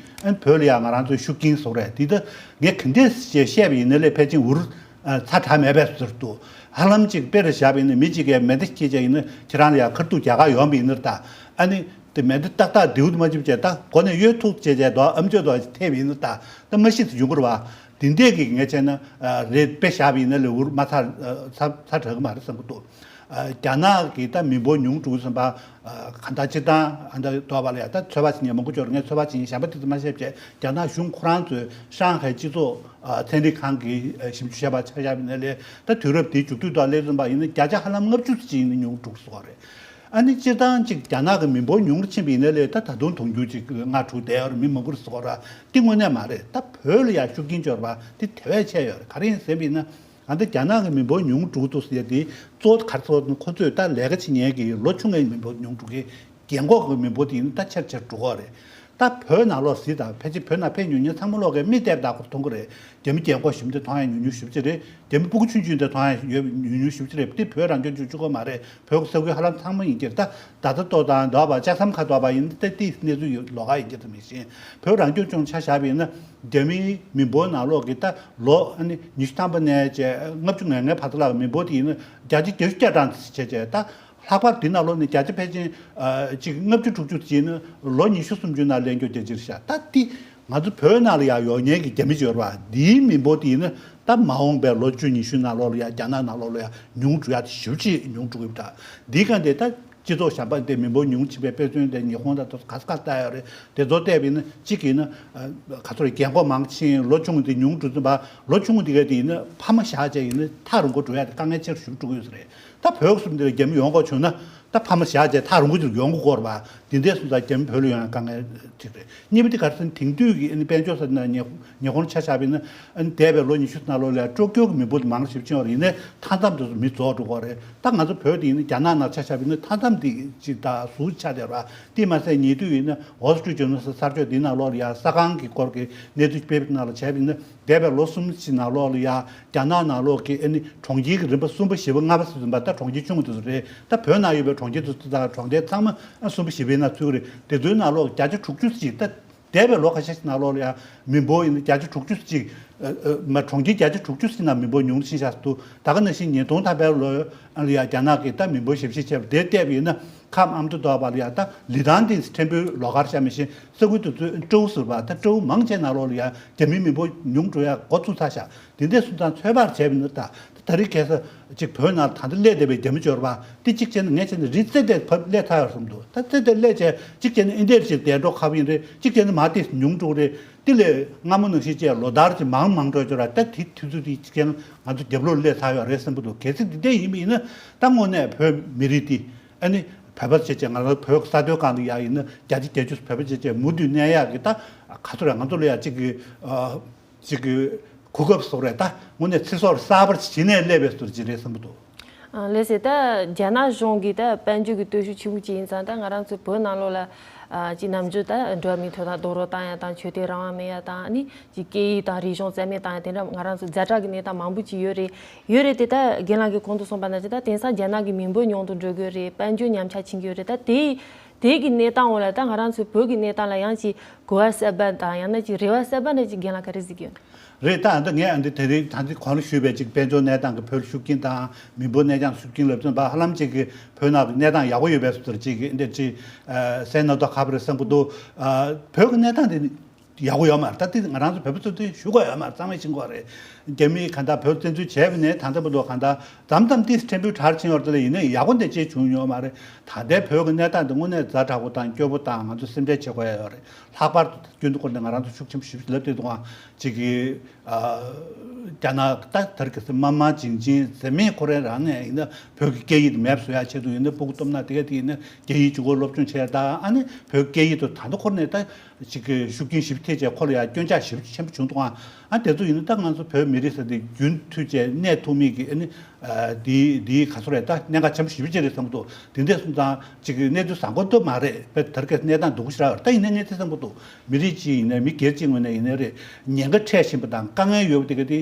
ཨན་བོད་ལ་ཡང་ང་རང་ཚོའི་ཤུགས་རྐྱེན་བཟོ་རེད། དེ་ད་ངས་ག་འདྲས་ཞེས་བཤད་པ་ཡིན་ན་ལས་ཕལ་ཆེར་འུར་ཚ་དྲག་མེད་པའི་ཟུར་དུ་ཧ་ལམ་ཅིག་དཔེ་རུ་བཞག་པ་ཡིན་ན་མི་གཅིག་གིས་མེ་མདའ་འཁྱེར་བྱས་ཡིན་ན་ཁྱེད་རང་ལ་ཡང་ཁ་ཐུག་རྒྱག་ག་ཡོང་བ་ཡིན་ན་ད་ཨ་ནི། དེ་མེ་མདའ་ཏག་ཏག་མདེའུ་དུ་མ་བཅིབས་བྱས་ད་མགོ་ནས་གཡོལ་ཐུབ་བྱས་བྱས་དོ་ཨམ་ཅོག་དོ་ཐེབས་ཡིན་ན་ད་ད་མ་ཤི་ཚེ་ཡོང་གི་རེད་བ། དེ་འདྲས་ཀྱི་ངས་བྱས་ན་རེད་དཔེ་བཞག་པ་ཡིན་ན་ལས་འུར་མ་ཚ་ཚ་ཚ་དྲག་གི་མ་རེད་བསམ་གི་འདུག་རྒྱ་ནག་གི་ད་མི་འབོར་ཉུང་འགྲོ་གི་བསམ་པ་ག་འདྲ་སྤྱིར་བཏང་ཨ་འདྲ་འདོགས་པ་ལ་ཡ་ད་ཚོད་དཔག་བྱེད་མཁན་མང་པོ་ཅིག་ཡོད་རེད། ངས་ཚོད་དཔག་བྱེད་མཁན་གཞན་པ་དེ་ཚོ་མ་བཤད་བྱས་རྒྱ་ནག་གཞུང་ཁོ་རང་ཚོས་ཧྲང་ཧའེ་སྤྱི་ཚོགས་ཚན་རིག་ཁང་གི་ཞིབ་འཇུག་བྱས་པ་ཆ་བཞག་པ་ཡིན་ན་ལས་ད་དུས་རབས་དེའི་མཇུག་སྟོད་དུ་སླེབས་ཙམ་པ་ཡིན་ན་བརྒྱ་ཆ་ཧ་ལམ་ལྔ་བཅུ་ཙམ་ཅིག་ཡིན་ན་ཉུང་འགྲོ་གི་བཟོ་བ་རེད། ཨ་ནི་སྤྱིར་བཏང་ཅིག་རྒྱ་ནག་གི་མི་འབོར་ཉུང་རུ་ཕྱིན་པ་ཡིན་ན་ལས་ད་ད་དུང་དུང་ཕྱུར་ཅིག་ལྔ་དྲུག་བསྡད་ཡོད་རེད། མི་མང་པོ་རེད་ཟེར་གོ་ར། འདི་དངོས་གནས་མ་རེད། ད་བོད་ལ་ཡང་ཤུགས་རྐྱེན་འབྱོར་བ་འདི་དེ་བས་ཆེ་ཡོད་རེད། ག་རེ་ཡིན་ཟེར་བ་ཡིན་ན་ཨ་ནི་རྒྱ་ནག་གི་མི་འབོར་ཉུང་འགྲོ་འདུག་ཟེར་ཡ་དེ་གཙོ་བོ་ག་རེ་ཟེར་བ་ཁོ་ཚོས་ད་ལས་ཀ་བྱེད་མཁན་གྱི་ལོ་ཆུང་བའི་མི་འབོར་ཉུང་འགྲོ་གི་རྒན་འཁོགས་ཀྱི་མི་འབོར་དེ་ཡིན་ན་ད་ཆེར་ཆེར་འགྲོ་གི་རེད། ད་བོད་ནང་ལོགས་གཟིགས་དང་ཕལ་ཆེར་བོད་ནང་ཕེབས་མྱོང་མཁན་ཚང་མ་ལོག་གིས་མིག་བལྟས་པ་དང་ཁོ་མཐོང་གི་རེད། རྒྱ་མི་རྒན་འཁོགས་ཞིག་འདི་མཐོང་ཡ་ཉུང་ཉུང་ཞེ་པོ་ཅིག་རེད། རྒྱ་མི་སྤུ་གུ་ཆུང་ཆུང་འདི་མཐོང་ཡ་ཡོད་ཉུང་ཉུང་ཞེ་པོ་ཅིག་རེད། འདི་བོད་རང་སྐྱོང་ལྗོངས་གཅིག་པོ་མ་རེད། བོད་ས་ཁུལ་ཧ་ལམ་ཚང་མ་ཡིན་གྱི་རེད། ད་ད་ལྟ་ཏོག་དང་འདོགས་པ་ལྕགས་ཟམ་ཁ་འདོགས་པ་ཡིན་ད་དེའི་གནས་ཚུལ་ཡོད་ལོགས་ཀ་ཡིན་གྱི་རེད། མི་ཤེས། བོད་རང་སྐྱོང་ལྗོངས་ཆ་བཞག་པ་ཡིན་ན་རྒྱ་མིའི་མི་འབོར་ནང་ལོག་གི་ད་ལོ་ཨ་ནི་ཉི་ཤུ་ཐམ་པ་ནས་བྱས་ལྔ་བཅུ་ང་ལྔའི་བར་དུ་ལ་མི་འབོར་དེ་ཡིན་ན་བརྒྱ་ཆ་བརྒྱད་ཅུ་གྱ་གྲངས་བྱས་བྱས་ད། ལྷག་པར་འདི་ནང་ལོགས་ནས་བརྒྱ་ཆ་ཕལ་ཆེར་ཨ་གཅིག་ལྔ་བཅུ་དྲུག་ཅུ་ཙམ་ནས་ལོ་ཉི་ཤུ་སུམ་ཅུ་ནང་ལེན་རྒྱུ་རྒྱ་ཆེར་ཤར། ད་འདི་ང་ཚོ་བོད་ནང་ལ་ཡང་ཡོད་མཁན་གྱི་རྒྱ་མི་ཅིག་ཡོད་རེད་བ། འདིའི་མི་འབོར་དེ་ཡིན་ན་ད་མ་འོངས་པའི་ལོ་བཅུ་ཉི་ཤུ་ནང་ལོགས་ལ་ཡང་རྒྱ་ནག་ནང་ལོགས་ལ་ཡང་ཉུང་འགྲོ་ཡ་དེ་ཞེ་པོ་ཅིག་ཉུང་འགྲོ་གི་ཡོད། ད་འདི་ག་འདི་ད་སྤྱི་ཚོགས་གཞན་པ་འདི་མི་འབོར་ཉུང་ཕྱིན་པའི་དཔེ་མཚོན་དེ་ཉི་ཧོང་དང་དེ་ཚོ་ག་ས་ག་ལྟ་ཡོད་རེད། དེ་ཚོ་བལྟས་པ་ཡིན་ན་གཅིག་ཡིན་ན་ཨ་ག་ཚོད་རེད། རྒན་འཁོགས་མང་ཕྱིན་ལོ་ཆུང་འདི་ཉུང་འགྲོ་ཙམ་པ། ལོ་ཆུང་འདི་ག་དེ་ཡིན་ན་ཕ་མ་བཞག་བྱས་ཡིན་ན་ཐག་རིང་པོ་འགྲོ་ཡ་དེ་དཀའ་ངལ་ཆེ་རུ་ཞེ་པོ་འགྲོ་གི་ཡོད་ས་རེད། ད་བོད་གསུམ་འདི་ལ་རྒྱ་མི་ཡོང་དགོས་བྱུང་ན། ད་ཕ་མ་བཞག་བྱས་ཐག་རིང་པོ་ཅིག་ཡོང་དགོས་སྐོར་བ་འདི་འདྲས་སོང་ཙང་རྒྱ་མི་བོད་ལ་ཡོང་ཡ་དཀའ་ངལ་ཅིག་རེད། གཉིས་པ་འདི་ག་རེ་ཟེར་ན་དེང་དུས་ཀྱི་ཨ་ནི་དཔལ་འབྱོར་ཟེར་ན་ཉེ་ཉེ་འཁོར་ཆ་བཞག་པ་ཡིན་ན། ཨ་ནི་འདས་པའི་ལོ་ཉི་ཤུ་ནང་ལོགས་ལ་ཡ་སྤྲོ་སྐྱོར་གྱི་མི་འབོར་དེ་མང་རབས་ཞེ་པོ་ཕྱིན་པ་རེད། ཡིན་ནའི་མཐའ་མཚམས་དེ་ཚོ་མི་རྫོགས་འགྲོ་གི་རེད། ད་ང་ཚོ་བོད་དེ་ཡིན་ན་རྒྱ་ནག་ནང་ཆ་བཞག་པ་ཡིན་ན་མཐའ་མཚམས་དེ་ཅིག་ད་ཟུར་ཆག་བསྡད་ར། དེ་མ་ཟད་ཉེ་དུས་ཡིན་ན་Wall Street Journal་གསར་ཤོག་འདི་ནང་ལོགས་ལ་ཡ་ས་ཁང་གི་སྐོར་གྱི་གནས་ཚུལ་སྤེལ་བའི་ནང་ལ་བྱས་པ་ཡིན་ན། འདས་པའི་ལོ་གསུམ་ཕྱིན་ནང་ལོགས་ལ་ཡ་རྒྱ་ནག་ནང་ལོགས་ཀྱི་ཨ་ནི་གྲོང་ཁྱེར་གྱི་རིམ་པ་གསུམ་པ་བཞི་པ་ལྔ་པ་ཟེར་བ་ད་གྲོང་ཁྱེར་ཆུང་དེ་ཚོ་རེད། ད་བོད་ནང་ཡོད་པའི་གྲོང་ཁྱེར་དེ་ཚོ་དང་གྲོང་རྡལ་ཚང་མ་ཨ་གསུམ་པ་བཞི་པའི་ནང་ཚུད་ཀྱི་རེད། དེ་ཚོའི་ནང་ལོགས་བརྒྱ་ཆ་དྲུག་ཅུ་ཅིག་ད་འདས་པའི་ལོ་ཁ་ཤས་ཤིག་ནང་ལོགས་ལ་ཡ་མི་འབོར་ཡིན་ན་བརྒྱ་ཆ་དྲུག་ཅུ་ཅིག་ཨ་ཨ་མ་གྲོང་ཁྱེར་བརྒྱ་ཆ་དྲུག་ཅུ་ཅིག་ནང་མི་འབོར་ཉུང་རུ་ཕྱིན་བཞག་འདུག་ད་ག་ནང་བཞིན་ཉིས་སྟོང་ཐམ་པའི་ལོ་ལ་ཡ་རྒྱ་ནག་གིས་ད་མི་འབོར་ཞིབ་བཤེར་བྱས་པ་དེ་བལྟས་པ་ཡིན་ན། ཁམས་ཨ་མདོ་སྡོད་པ་ལ་ཡ་ད་ལི་ཐང་དེ་ཕྲན་བུ་ལོགས་ཀར་བཞག་མི་ཤེས། ས་ཁུལ་དེ་ཚོའི་ཀྲོའུ་ཟེར་བ་ད་ཀྲོའུ་མང་ཆེ་ནང་ལོགས་ལ་ཡ་རྒྱ་མིའི་མི་འབོར་ཉུང་འགྲོ་ཡ་འགོ་ཚུགས་ཚར་ཤག་དེ་འདྲས་སོང་ཙང་ཚོད་དཔག་བྱས་པ་ཡིན་ན། ད་ད་རེས་ཁ་སང་ཅིག་བོད་ནང་ད་ལྟ་སླེབས་བསྡད་པའི་རྒྱ་མི་འབྱོར་པ་དེ་གཅིག་བྱས་ན་ངས་བྱས་ན་རི་རྩེ་དེ་བབས་སླེབས་ཚར་ཡོད་བསམ་འདུག་ད་རྩེ་དེ་སླེབས་བྱས་གཅིག་བྱས་ན་ཨིན་དེར་ཅིག་བསྡད་འགྲོ་ཁག་པོ་ཡིན་རེད། གཅིག་བྱས་ན་མར་དེ་ཉུང་འགྲོ་གི་རེད། དེ་ལས་སྔ་མོ་ནང་བཞིན་བྱས་ལོ་ལྟར་གྱི་མང་མང་འགྲོ་འགྲོ་ར། ད་དེ་དུས་ཚོད་དེ་གཅིག་བྱས་ན་ང་ཚོ་རྒྱབ་ལོགས་སླེབས་ཚར་ཡོད་རེད་བསམ་གྱི་འདུག་གལ་སྲིད་འདི་འདྲ་ཡིན་པ་ཡིན་ན་ད་དངོས་གནས་བོད་མི་རིགས་འདི་ཨ་ནི་བོད་པ་བྱས་བྱས་ང་རང་བོད་ས་མཐོའི་སྒང་ལ་ཡ་ཡིན་ན་བརྒྱ་ཆ་བརྒྱད་ཅུ་བོད་པ་བྱས་བྱས་མུ་མཐུད་གནས་ཡག་གི་ད་ག་ཚོད་རེད། ང་ཚོ་ལ་ཡ་གཅིག་གི་ཨ། ཅིག་གི་གོ་སྐབས་སོགས་རེད། ད་དངོས་གནས་ཚེ་སྲོག་གསར་པ་ཞིག་བྱིན་ནས་སླེབས་པའི་བཟོ་འདྲ་ཅིག་རེད་བསམ་གྱི་འདུག་ཨ་ལགས་སོ། ད་རྒྱ་ནག་གཞུང་གི་ད་དཔལ་འབྱོར་གྱི་སྟོབས་ཤུགས་ཆེན་པོ་ཅིག་ཡིན་ཙང་ད་ང་རང་ཚོའི་བོད་ནང་ལོགས་ལ་ཨ་ཅིག་ནམ་རྒྱུན་ད་འགྲོ་བ་མིའི་ཐོབ་ཐང་རྡོག་རོལ་བཏང་ཡ་དང་ཆོས་དད་རང་དབང་མེད་ཡ་དང་ཨ་ནི་ཅིག་སྐད་ཡིག་དང་རིག་གཞུང་རྩ་མེད་བཏང་ཡ་དེ་འདྲ་ང་རང་ཚོ་ཛ་དྲག་གི་གནས་སྟངས་མང་པོ་ཅིག་ཡོད་རེད། ཡོད་རེད་དེ་ད་རྒན་ལགས་ཀྱིས་གོང་དུ་གསུངས་པ་ནང་བཞིན་ད་དེང་སང་རྒྱ་ནག་གི་མི་འབོར་ཉུང་དུ་འགྲོ་གི་ཡོད་རེད། དཔལ་འབྱོར་ཉམས་ཆག་ཕྱིན་གྱི་ཡོད་རེད། ད་དེ་དེ་གི་གནས་སྟངས་འོག་ལ་ད་ང་རང་ཚོའི་བོད་ཀྱི་གནས་སྟངས་ལ་ཡང་ཅིག་གོ་བ་གསར་པ་དང་ཡང་ན་ཅིག་རེ་བ་གསར་པ་འདྲ་ཅིག་རྒན་ལགས་ག་རེ་གཟིགས་ཀྱི་ཡོད། རེད། ད་ཨ་འདི་ངས་ཨ་འདི་དེ་རིང་ད་འདི་གོང་ལ་ཞུས་པའི་ཅིག་དཔལ་འབྱོར་གནས་སྟངས་ཀྱི་བོད་ལ་ཤུགས་རྐྱེན་དང་མི་འབོར་གནས་སྟངས་ཤུགས་རྐྱེན་ལབ་ཙམ་པ་ཧ་ལམ་ཅིག་གི་བོད་ནང་གི་གནས་སྟངས་ཡག་པོ་ཡོད་པའི་བཟོ་འདྲ་ཅིག་གི་འདི་ཅིག་གསལ་སྣང་དོ་ཁ་པོ་རེད་བསམ་གྱི་འདུག་བོད་ཀྱི་གནས་སྟངས་དེ་ཡག་པོ་ཡོད་མ་རེད། ད་དེ་ང་རང་ཚོ་བོད་པ་ཚོ་དེ་ཞུ་དགོས་ཡོད་མ་རེད། གཙང་མ་ཤེས་དགོས་རེད། རྒྱ་མིས་གང་ལྟར་བོད་བཙན་འཛུལ་བྱས་པ་ནས་ད་ལྟ་བར་དུ་གང་ལྟར་མཚམས་མཚམས་ཏིས་ཕྲན་བུ་དྲག་ཕྱིན་ཡོད་རེད་དེ་ལས་ཡིན་ན་ཡག་པོ་འདི་ཅིག་བྱུང་ཡོད་མ་རེད། ད་ལྟའི་བོད་ཀྱི་གནས་སྟངས་འདི་དངོས་གནས་ཛ་དྲག་པོ་དང་སྐྱོ་པོ་དང་ང་ཚོ་སེམས་ཁྲལ་བྱེད་དགོས་ཡ་ཡོད་རེད། ལྷག་པར་དུ་སྐྱོན་དུ་སྐོར་ནས་ང་རང་ཚོ་ཤུགས་ཆེན་པོ་ཞིབ་ལབ་དེ་དུས་ཅིག་གི་རྒྱ་ནག་ད་དར་གི་སེ་མ་མ་ཇིང་ཇིང་ཟེར་མེད་ཁོ་རང་རང་ནས་ཡིན་ན་བོད་ཀྱི་སྐད་ཡིག་དེ་མེད་པ་བཟོ་ཡ་ཆེད་དུ་ཡིན་ན་སྤུ་གུ་སྟོབས་ན་དེ་ག་དེ་ཡིན་ན་རྒྱ་ཡིག་ཇུས་འགོད་སློབ་སྦྱོང་བྱས་ཡ་ད་ཨ་ནི་བོད་སྐད་ཡིག་དུ་ད་ལྟ་ཁོ་རང་ནས་ད། ཅིག་གི་ཤུགས་རྐྱེན་ཞེ་པོ་ཐེབས་བྱས་ཁོ་ལ་ཡང་སྐྱོན་ཆག་ཞེ་པོ་ཆེན་པོ་བྱུང་འདུག་ཨང་། ཨ་དེ་ཚོ་ཡིན་ན་ད་ང་ཚོ་བོད་མི་རིགས་ཟེར་དེ་རྒྱུན་མཐུད་བྱས་གནས་ཐུབ་མིན་གྱི་ཨ་ནི་འདི་འདི་ག་ཚོད་རེད། ད་གནད་འགག་ཆེན་པོ་ཞེ་པོ་ཅིག་རེད་བསམ་གྱི་འདུག་དེ་འདྲ་སོང་ཙང་ཅིག་གི་གནས་ཚུལ་བཟང་པོ་འདུག་མ་རེད་པས། དེ་རིང་ཁ་སང་གནས་སྟངས་སྡུག་པོ་ཞེ་དྲག་ཡོད་རེད། ད་ཡིན་ན་ངས་དེ་བསམ་གྱི་འདུག་མི་རིགས་གཅིག་ཡིན་ནའི་མི་སྒེར་གཅིག་ངོས་ནས་ཡིན་ནའི་རེད། ཉེན་ཁ་འཕྲད་བཞིན་པ་དང་དཀའ་ངལ་ཡོད་པ་དེ་ག་དེ་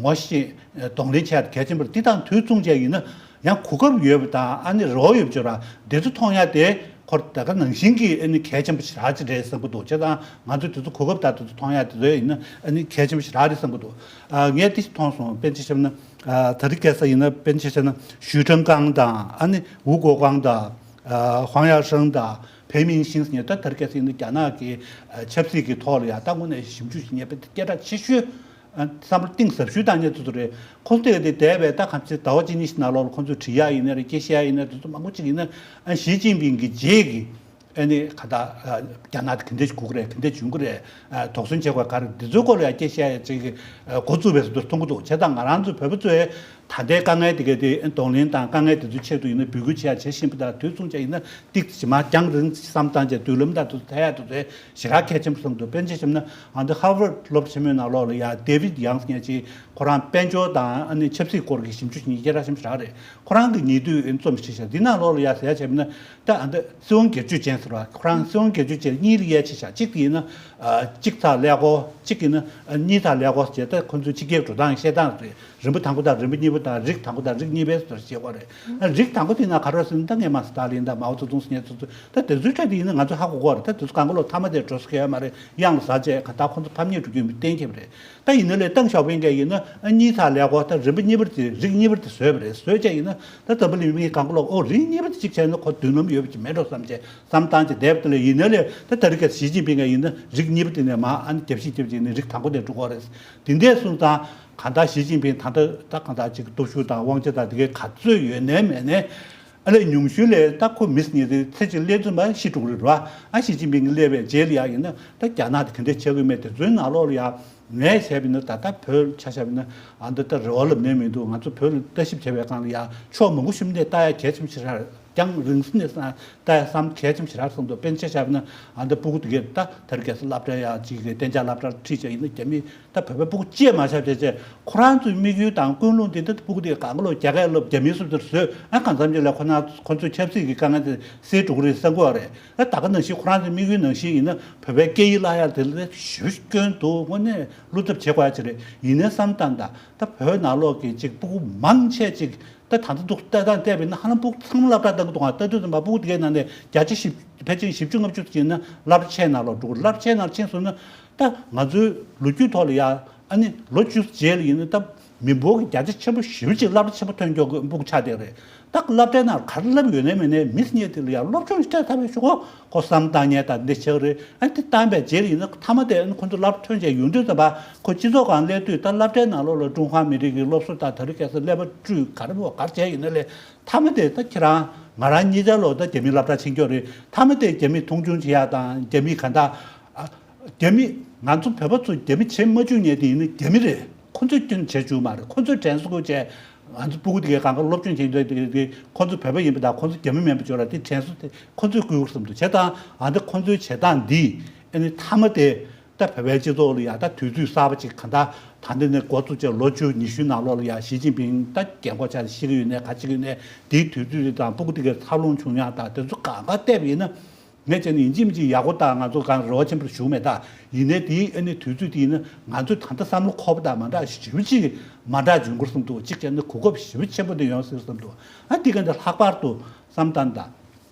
ངོ་ཤེས་གདོང་ལེན་བྱས་གལ་ཆེན་པོ་རེད། དེ་དང་དུས་མཚུངས་བྱས་ཡིན་ན། ཡང་གོ་སྐབས་ཡོད་པ་དང་ཨ་ནི་རོགས་ཡོད་པ་ཅོ་ར་དེ་ཚོ་མཐོང་ཡ་དེ་ཁོར་ད་ག་ནང་བཞིན་གྱི་ཨ་ནི་གལ་ཆེན་པོ་ཞེ་དྲག་ཅིག་རེད་བསམ་གྱི་འདུག་བྱས་ཙང་ང་ཚོ་དེ་ཚོ་གོ་སྐབས་དང་དེ་ཚོ་མཐོང་ཡ་དེ་ཚོ་ཡིན་ན་ཨ་ནི་གལ་ཆེན་པོ་ཞེ་དྲག་རེད་བསམ་གྱི་འདུག་ཨ་ངས་དེ་ཞིག་མཐོང་སོང་། པཎ་ཆེན་བཤད་ན་ཨ་ད་རེས་ཁ་སང་ཡིན་ན་པཎ་ཆེན་བཤད་ན་ཞུས་ཁྲང་ཀང་དང་ཨ་ནི་ཝུའུ་ཀོ་ཀང་དང་ཨ་ཧུང་ཡ་ཧྲང་དང་ཕེ་མིང་ཤིང་ཟེར་མཁན་ད་ད་རེས་ཁ་སང་ཡིན་ན་རྒྱ་ནག་གི་ཨ་ཆབ་སྲིད་ཀྱི་ཐོག་ལ་ཡ་ད་དངོས་གནས་ཞིབ་འཇུག་བྱེད་མཁན་དཔེ་སྐད་གྲགས་ཆེ་ཤོས། བསམ་བློ་གཏིང་ཟབ་ཤོས་བཏང་མཁན་ཚོ་ཚོ་རེད། ཁོང་ཚོས་དེ་འདས་པའི་ད་གམ་ཚེ་ཟླ་བ་གཅིག་གཉིས་ཤིག་ནང་ལོགས་ལ་ཁོང་ཚོས་བྲིས་ཡ་ཡིན་ན་རེད། སྐད་བཤད་ཡ་ཡིན་ན་རེད། དེ་ཚོ་མང་པོ་ཅིག་ཡིན་ན་ཨ་ཞི་ཅིན་ཕིང་གི་རྗེས་ཀྱི་ཨ་ནི་ག་ད་རྒྱ་ནག་དེ་ག་འདྲ་ཞིག་དགོས་ཀྱི་རེད། ག་འདྲ་བྱུང་གི་རེད། དོགས་ཟོན་བྱེད་དགོས་ག་རེ་འདི་ཚོའི་སྐོར་ལ་ཡ་སྐད་བཤད་ཡ་ཅིག་གི་འགོ་བཙུགས་པའི་བཟོ་འདྲ་མཐོང་གི་འདུག་བྱས་ཙང་ང་རང་ཚོ་བོད་པ་ཚོས་ད་ལྟའི་དཀའ་ངལ་དེ་ག་དེ་གདོང་ལེན་དང་དཀའ་ངལ་དེ་ཚོའི་ཆེད་དུ་ཡིན་ན་འབོད་སྐུལ་བྱེད་ཡ་བྱེད་བཞིན་པ་དང་དུས་མཚུངས་བྱས་ཡིན་ན་ཏིག་ཙམ་མར་རྒྱང་རིང་བསམ་བཏང་བྱས་མདུན་ལམ་དང་དེ་ཚོ་ད་ཡ་དེ་ཚོའི་ཞེ་དྲག་གལ་ཆེན་པོ་བསམ་འདུག་དཔེར་ན་ཆ་བཞག་ན་ཨ་འདི་ཧར་ཝརཌ་སློབ་གྲྭ་ཆེན་མོའི་ནང་ལོགས་ལ་ཡ་David Young་ཟེར་མཁན་ཅིག་ཁོ་རང་དཔལ་འབྱོར་དང་ཨ་ནི་ཆབ་སྲིད་སྐོར་གྱི་ཞིབ་འཇུག་བྱེད་མཁན་སྐད་གྲགས་ཆེན་པོ་ཞིག་རེད། ཁོ་རང་གིས་ཉེ་དུས་རྩོམ་ཞིག་བྲིས་ཤག་འདི་ནང་ལོགས་ལ་ཡ་ཟེར་ཡ་བྱས་པ་ན་ད་ཨ་འདི་སྲིད་དབང་སྒེར་གཅོད་ཅན་ཟེར་བ། ཁོ་རང་སྲིད་དབང་སྒེར་གཅོད་ཅན་གཉིས་ལ་དབྱེ་ཕྱེ་ཤག་གཅིག་དེ་ཡིན་ན་ཨ་གཅིག་ཐག་ཀླད་ཀོར། གཅིག་ཡིན་ན་ཨ་གཉིས་ཐག་ཀླད་ཀོར་ཟེར་ད་ཁོ་ཚོའི་སྤྱི་སྒེར་འགྲོ་སྟངས་བཤད་སྟངས་རེད། རིམ་པ་དང་པོ་དང་རིམ་པ་གཉིས་པ་དང་རིགས་དང་པོ་དང་རིགས་གཉིས་པའི་ཟེར་བཤད་ཀྱི་ཡོད་རེད། ཨ་རིགས་དང་པོ་དེ་ན་ག་རེ་ཟེར་ན་ད་སྔས་མ་སི་ཏཱ་ལིན་དང་མའོ་ཙེ་ཏུང་ཟེར་མཁན་ཚོ་ཚོ་ད་དེ་ཚོའི་གྲས་དེ་ཡིན་ན་ང་ཚོ་ཧ་གོ་གི་ཡོད་རེད། ད་དེ་ཚོ་གང་ག་ལོ་མཐའ་མ་དེ་འགྲོ་ས་གི་ཡོད་མ་རེད། གཡང་ལ་ཟ་བྱས་གང་ལྟར་ཁོ་ཚོ་ཕམ་ཉེས་འགྲོ་རྒྱུ་ཡིན་པ་གཏན་འཁེལ་བ་རེད། ད་ཡིན་ན་ལས་ཏེང་ཞའོ་ཕིང་གིས་ཡིན་ན་ཨ་གཉིས་ཐག་ཀླད་ཀོར་ད་རིམ་པ་གཉིས་པར་དེ་རིགས་གཉིས་པར་དེ་བཟོས་པ་རེད། བཟོས་བྱས་ཡིན་ན་ད་འཛམ་བུ་གླིང་མི་གང་ག་ལོག་ཨོ་རིགས་གཉིས་པ་དེ་གཅིག་བྱས་ན་ཁོ་མདུན་ལམ་ཡོད་པ་ཅིག་མེད་འགྲོ་བསམ་བྱས་བསམ་བཏང་བྱས་བསྡད་པ་དེ་ལས་ཡིན་ན་ལས་ད་ད་རེས་ཀ་ཞི་ཅིན་ཕིང་གིས་ཡིན་ན་རིགས་གཉིས་པ་དེ་ནས་མར་ཨ་ནི་རྒྱབ་བཤིག་རྒྱབ་བྱས་ནས་རིགས་དང་པོ་དེ་འགྲོ་གི་རེད། དེ་འདྲས་སོང་ཙང་གང་ལྟར་ཞི་ཅིན་ཕིང་ད་ལྟ་ད་གང་ལྟར་ཅིག་སྟོབས་ཤུགས་དང་དབང་ཆ་དང་དེ་གའི་ག་ཚོད་ཡོད་ནའི་མེད་ནའི། ཨ་ལས་ཉུང་ཤོས་ལས་ད་ཁོ་མི་ཉིས་རེ་ཚེ་གཅིག་སླེབས་ཚུན་མ་ཤི་འགྲོ་གི་རེད་བ། ཨ་ཞི་ཅིན་ཕིང་གི་སླེབས་པའི་རྗེས་ལ་ཡ་ཡིན་ན་ད་རྒྱ་ནག་དེ་ག་འདྲས་ཆགས་ཀྱི་མེད་དེ་ཚོའི་ནང་ལོགས་ལ་ཡ་ ངས་བྱས་པ་ཡིན་ན་ད་ལྟ་བོད་ཆ་བཞག་པ་ཡིན་ན་ཨ་འདི་ལྟ་རེ་བ་ལབ་ནས་མི་འདུག་ང་ཚོ་བོད་ལ་ལྟ་ཞིབ་བྱས་པའི་སྒང་ལ་ཡ་ཕྱོགས་མང་པོ་ཞིག་ནས་ལྟ་ཡ་གལ་ཆེན་པོ་ཞིག་རེད། རྒྱང་རིང་ས་ནས་ལྟ་ཡ་བསམ་གལ་ཆེན་པོ་ཞིག་རེད་བསམ་འདུག་དཔེར་ན་ཆ་བཞག་པ་ཡིན་ན་ཨ་འདི་སྤུ་གུ་དེ་གས་ད་དེར་གལ་སྲིད་སློབ་གྲྭ་ཡ་གཅིག་གི་གཏན་འཇགས་སློབ་གྲྭར་ཁྲིད་བྱས་ཡིན་ན་རྒྱ་མི་ད་བོད་པའི་སྤུ་གུ་གཅེས་མ་བཞག་བྱས་བྱས་ཁོ་རང་ཚོའི་དམིགས་ཡུལ་དང་ཀུན་སློང་དེ་ད་སྤུ་གུ་དེ་གང་ག་ལོ་རྒྱ་སྐད་སློབ་རྒྱ་མིའི་སློབ་དེར་བཟོས་ཨ་གང་འཚམ་ཅིག་ལ་ཁོ་ན་ཁོ་ཚོའི་ཆབ་སྲིད་ཀྱི་དཀའ་ངལ་དེ་སེལ་འགྲོ་གི་རེད་བསམ་གི་ཡོད་རེད། ད་ད་ག་ནང་བཞིན་ཁོ་རང་ཚོའི་དམིགས་ཡུལ་ནང་བཞིན་ཡིན་ན་བོད་པའི་སྐད་ཡིག་བརླག་ཡ་དེ་ལ་ཞེ་པོ་སྐྱོན་འདུག་དངོས་གནས་བློ་འཚབ་བྱེད་དགོས་ཡ་ཅིག་རེད། ཡིན་ནའི་བསམ་བཏང་དང་ད་བོད་ནང་ལོགས་ཀྱི་ཅིག་སྤུ་གུ་མང་ཆེ་ཅིག་ད་ད་ལྟ་འདུག་ལྟ་སྟངས་བལྟས་པ་ཡིན་ན་ཧ་ལམ་སྤུ་གུ་ཚང་མ་སློབ་གྲྭ་བཏང་གི་འདུག་ཨ་ལྟ་དུས་ཙམ་པ་སྤུ་གུ་དེ་གའི་ནང་ནས་བརྒྱ་ཆ་བཞི་ཕལ་ཆེར་བཞི་བཅུ་ལྔ་བཅུ་ཅིག་ཡིན་ན་སློབ་གྲྭ་ཆེ་ནང་ལོགས་འགྲོ་གི་རེད། སློབ་གྲྭ་ཆེ་ནང་ལ་ཕྱིན་སོང་ན་ད་ང་ཚོའི་ལོ་རྒྱུས་ཐོག་ལ་ཡ་ཨ་ནི་ལོ་བཅུ་རྗེས་ལ་ཡིན་ན་ད་མི་འབོར་གྱི་བརྒྱ་ཆ་ཆེན་པོ་ཞེ་པོ་ཅིག་སློབ་གྲྭ་ཆེན་པོ་ཐོན་མགྱོགས་ཀྱི་སྤུ་གུ་ཆགས་བསྡད་རེད། ད་སློབ་གྲྭའི་ནང་ག་རེ་བསླབ་ཡོད་ནའི་མེད་ནའི་མི་སྙེ་དེ་ལ་ཡང་སློབ་སྦྱོང་ཞིག་སྤྲད་ཐུབ་པའི་ཤོག་གོ་གོ་བསམ་བཏང་མཁན་དང་འདི་ཆགས་རེད། ཨ་དེ་བཏང་པའི་རྗེས་ལ་ཡིན་ན་མཐའ་མ་དེ་ཨ་ནི་ཁོ་ཚོ་སློབ་གྲྭ་ཐོན་བྱས་ཡོང་དུས་ཙམ་པ་ཁོ་སྤྱི་ཚོགས་སྒང་སླེབས་དུས་ད་སློབ་གྲྭའི་ནང་ལོགས་ལ་ཀྲུང་ཧྭ་མི་རིགས་ཀྱི་སློབ་གསོ་དང་དེ་རིང་ཁ་སང་ཀླད་པ་བཀྲུས་ག་རེ་མོ་ག་རེ་བྱས་ཡིན་ན་ལས་མཐའ་མ་དེ་ད་ཁྱེད་རང་ང་རང་གཉིས་ཆར་ལོ་ད་རྒྱ་མིའི་སློབ་གྲྭ་ཕྱིན་སྐྱོ་རེད། མཐའ་མ་དེ་རྒྱ་མིས་མཐོང་ཆུང་བྱེད་ཡ་དང་རྒྱ་མིས་ག་འདྲ། རྒྱ་མི་ང་ཚོ་བོད་པ་ཚོ་རྒྱ་མི་བྱེད་མ་བཅུག་མཁན་དེ་ཡིན་ན་རྒྱ་མི་རེད། ཁོ་ཚོས་སྐྱོན་བྱེད་བཅུག་མ་རེད། ཁོ་ཚོས་དྲན་གསོ་དགོས་བྱས་ང་ཚོ་སྤུ་གུ་དེ་གའི་གང་ག་སློབ་སྦྱོང་བྱེད་འདོད་དེ་དེ་ཁོ་ཚོ་བོད་པ་ཡིན་པ་དང་ཁོ་ཚོ་རྒྱ་མི་མིན་པ་བཅོས་ར་དེ་དྲན་གསོ་དེ་ཁོ་ཚོས་དགོས་བསམ་འདུག་བྱས་ཙང་ཨ་འདི་ཁོ་ཚོའི་བྱེད་སྟངས་འདིས་ཨ་ནི་མཐའ་མ་དེ་ད་བོད་པའི་སྤྱི་ཚོགས་ལ་ཡ་ད་དུས་ཚོད་གསར་པ་ཅིག་གང་ལྟར་ད་འདི་ནས་འགོ་བཙུགས་བྱས་ལོ་བཅུ་ཉི་ཤུའི་ནང་ལོགས་ལ་ཡ་ཞི་ཅིན་ཕིང་ད་རྒན་གོག་ཆགས་ཤི་གི་ཡོད་ནའི་ག་ཅིག་ཡོད་ནའི་དེའི་དུས་ཚོད་དེ་དང་སྤུ་གུ་དེ་གའི་འཚར་ལོངས་བྱུང་ཡག་དང་དེ་ཚོ་གང་ག་བལྟས་པ་ཡིན་ན། ངས་བྱས་ན་ཡིན་གཅིག་མིན་གཅིག་ཡག་པོ་དང་ང་ཚོ་གང་རེ་བ་ཆེན་པོ་ཞུ་མེད་ད། ཡིན་ནའི་དེའི་ཨ་ནི་དུས་ཚོད་དེ་ཡིན་ན་ང་ཚོས་ད་ལྟ་བསམ་བློ་འཁོར་བ་དང་མ་འདྲ་ཞེ་པོ་ཅིག་མ་འདྲ་འབྱུང་གི་རེད་བསམ་འདུག་གཅིག་བྱས་ན་གོ་སྐབས་ཞེ་པོ་ཆེན་པོ་འདི་ཡོང་སྲིད་བསམ་འདུག་ཨ་དེ་ག་འདི་ལྷག་པར་དུ་བསམ་སྟངས་དང་།